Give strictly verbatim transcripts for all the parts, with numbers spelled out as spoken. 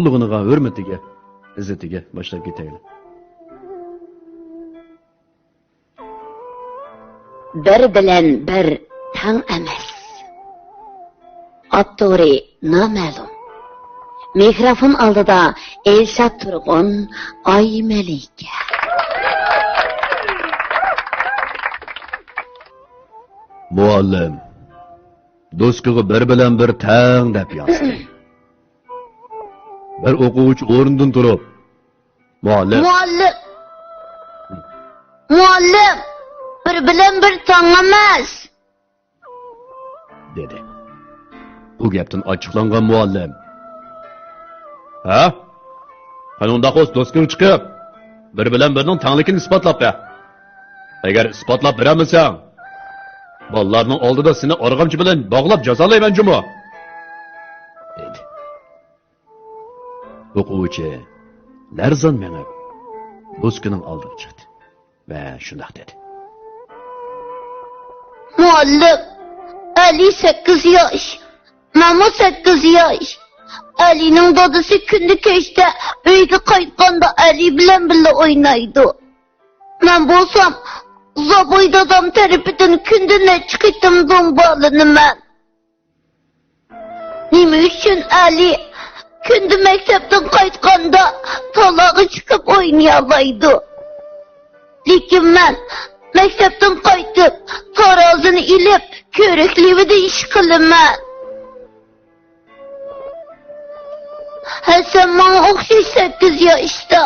قۇللۇقىغا، ھۆرمىتىگە، ئىززىتىگە باشلاپ كېتەيلى. بىر بىلەن بىر تەڭ ئەمەس. ئاپتورى نامەلۇم. مىكروفون ئالدىدا ئېلشات تۇرغۇن، ئاي مەلىكە. مۇئەللىم، دوسكىغا بىر بىلەن بىر تەڭ دەپ يازدى. بىر ئوقۇغۇچى ئورنىدىن تۇرۇپ، مۇئەللىم. مۇئەللىم. مۇئەللىم، بىر بىلەن بىر تەڭ ئەمەس. دېدى. بۇ گەپتىن ئاچچىقلانغان مۇئەللىم. ھە؟ قېنى ئۇنداق بولسا دوسكىغا چىقىپ، بىر بىلەن بىرنىڭ تەڭلىكىنى ئىسپاتلاپ بەر. ئەگەر ئىسپاتلاپ بېرەلمىسەڭ، بالىلارنىڭ ئالدىدا سېنى ئارغامچا بىلەن باغلاپ جازالايمەن جۇمۇ. دېدى. ئوقۇغۇچى لەرزان مېڭىپ، دوسكىنىڭ ئالدىغا چىقتى ۋە شۇنداق دېدى. مۇئەللىم، ئەلى سەككىز ياش، مەنمۇ سەككىز ياش. ئەلىنىڭ دادىسى كۈندە كەچتە ئۆيگە قايتقاندا ئەلى بىلەن بىللە ئوينايدۇ. مەن بولسام زابوي دادام تەرىپىدىن كۈندە نەچچە قېتىم زومبالىنىمەن. نېمە ئۈچۈن ئەلى كۈندە مەكتەپتىن قايتقاندا تالاغا چىقىپ ئوينىيالايدۇ؟ لېكىن مەن مەكتەپتىن قايتىپ، تارازىنى ئېلىپ، كۆرۈك لېۋىدە ئىش قىلىمەن. ھەسەن ماڭا ئوخشاش سەككىز ياشتا.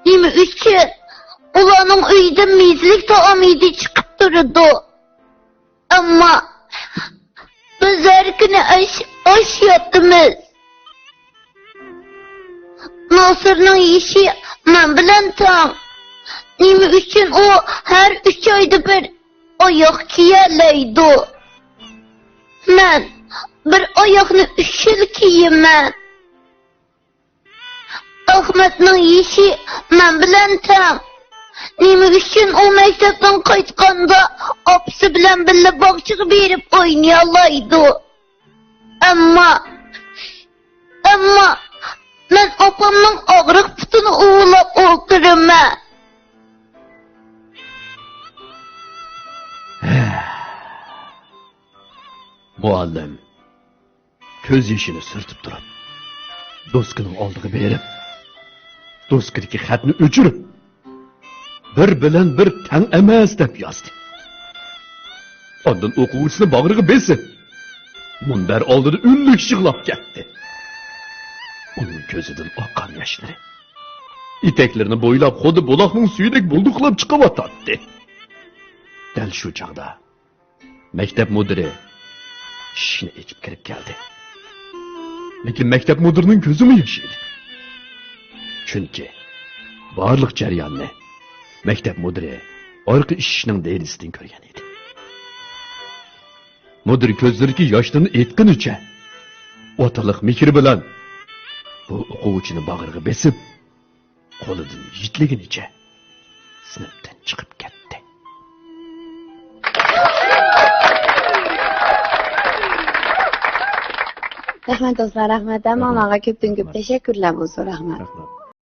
نېمە ئۈچۈن ئۇلارنىڭ ئۆيىدە مېزىلىك تائام ھىدى چىقىپ تۇرىدۇ؟ ئەمما بىز ھەر كۈنى ئاش، ئاش يەيمىز. ناسىرنىڭ يېشى مەن بىلەن تەڭ. نېمە ئۈچۈن ئۇ ھەر ئۈچ ئايدا بىر ئاياغ كىيەلەيدۇ؟ مەن بىر ئاياغنى ئۈچ يىل كىيىمەن. ئەخمەتنىڭ يېشى مەن بىلەن تەڭ. نېمە ئۈچۈن ئۇ مەكتەپتىن قايتقاندا ئاپىسى بىلەن بىللە باغچىغا بېرىپ ئوينىيالايدۇ؟ ئەمما، ئەمما مەن ئاپامنىڭ ئاغرىق پۇتىنى ئۇۋىلاپ ئولتۇرىمەن. مۇئەللىم كۆز يېشىنى سۈرتۈپ تۇرۇپ، دوسكىنىڭ ئالدىغا بېرىپ، دوسكىدىكى خەتنى ئۆچۈرۈپ، «بىر بىلەن بىر تەڭ ئەمەس» دەپ يازدى. ئاندىن ئوقۇغۇچىسىنى باغرىغا بېسىپ، مۇنبەر ئالدىدا ئۈنلۈك يىغلاپ كەتتى. ئۇنىڭ كۆزىدىن ئاققان ياشلىرى ئېتەكلىرىنى بويلاپ، خۇددى بۇلاقنىڭ سۈيىدەك بۇلدۇقلاپ چىقىۋاتاتتى. دەل شۇ چاغدا مەكتەپ مۇدىرى ئىشىكنى ئېچىپ كىرىپ كەلدى. لېكىن مەكتەپ مۇدىرىنىڭ كۆزىمۇ ياش ئىدى. چۈنكى بارلىق جەرياننى مەكتەپ مۇدىرى ئارقا ئىشىكنىڭ دېرىزىسىدىن كۆرگەن ئىدى. مۇدىر كۆزلىرىدىكى ياشلىرىنى ئېيتقىنىچە، ئاتىلىق مېھرى بىلەن بۇ ئوقۇغۇچىنى باغرىغا بېسىپ، قولىدىن يېتىلىگىنىچە سىنىپتىن چىقىپ كەتتى. رەھمەت دوستلار، رەھمەت. ھەممىڭلارغا كۆپتىن كۆپ تەشەككۈرلەر بولسۇن، رەھمەت. رەھمەت.